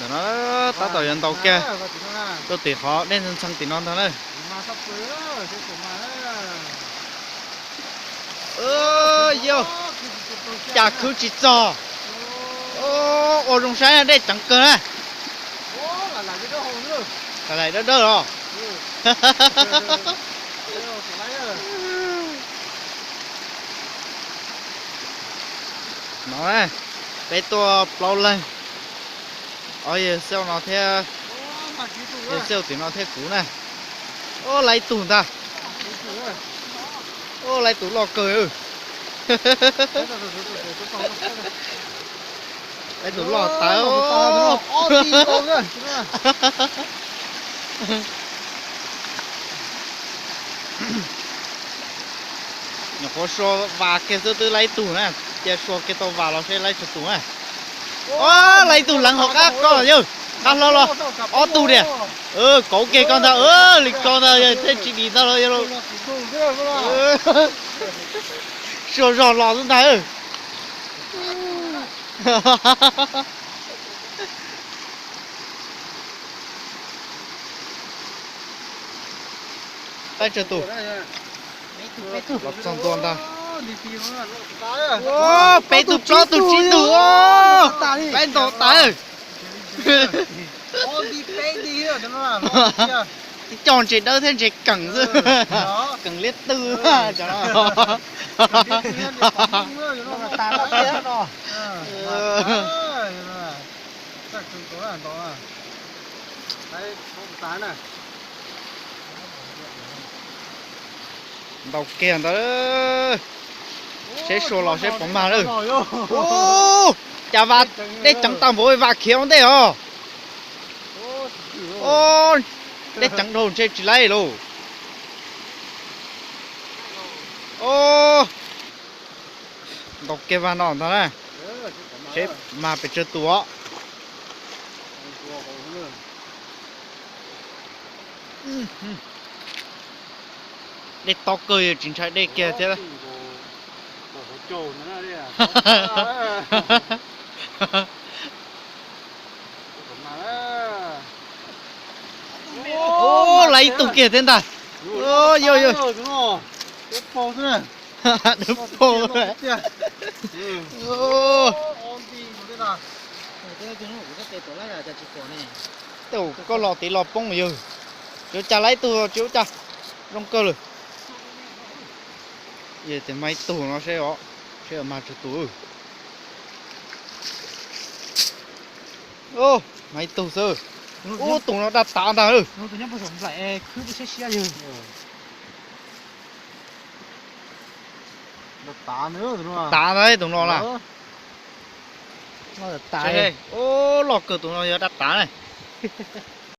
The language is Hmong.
No tab tom yuav ntaus kiag tuaj tim qhov dej ntxhee ntxhee tim no ntag na. Yog, cas khwv tsis txog. Ua zoo saib dej ceev kawg na. Lais dawb dawb los. No, peb tuaj plaub leeg. Yawg Xauj no thiab, yawg Xauj tim no thiab kuv na. Ua, laiv tus ntag. Ua, laiv tus loj kawg. Laiv tus loj tas. Nyuam qhuav sua vas kiag xwb twb laiv tus na. Cia sua kiag tau vas los seb laiv tsawg tus na. Ua, laiv tus leev hauv qab ko yawg. Qab hlob los ob tug tiag. Kauv kiag ko ntag, li ko ntag yawg, thiaj tsis dim ntag los yawg. Sua zog los xwb ntag. Laiv tsawg tus? Los txog ntua ntag. Peb tus, plaub tus, tsib tus. Peb ntaus tas. Tib co ntses dawb thiab ntses keem xwb. Keem liab twg cov no. Ntaus kiag ntawd, seb sua los seb puas mag lawm. Ua, cas vas dej ceev tag npaum, vas khiav ua ntej os. Dej ceev dhau ntshe tsis laib lauj. Ntaus kiag vas no ntag na, seb mag pes tsawg tus os. Dej tob kawg, tsis ntshai dej kiag thiab. Ua, laiv ib tug kiag thiab ntag. Yog, yog. Dawb paug. Tej zaum koj los tid los poob yawg. Tsis ua cas, laiv ib tug tsis ua cas. Zoo kawg lawm. Tes mag ib tug no seb os, seb mag tsawg tus. Mag ib tug xwb. Ub, tus no daj tav ntag. Tav ntag tus no na. Ub, loj kawg, tus no yog daj tav na.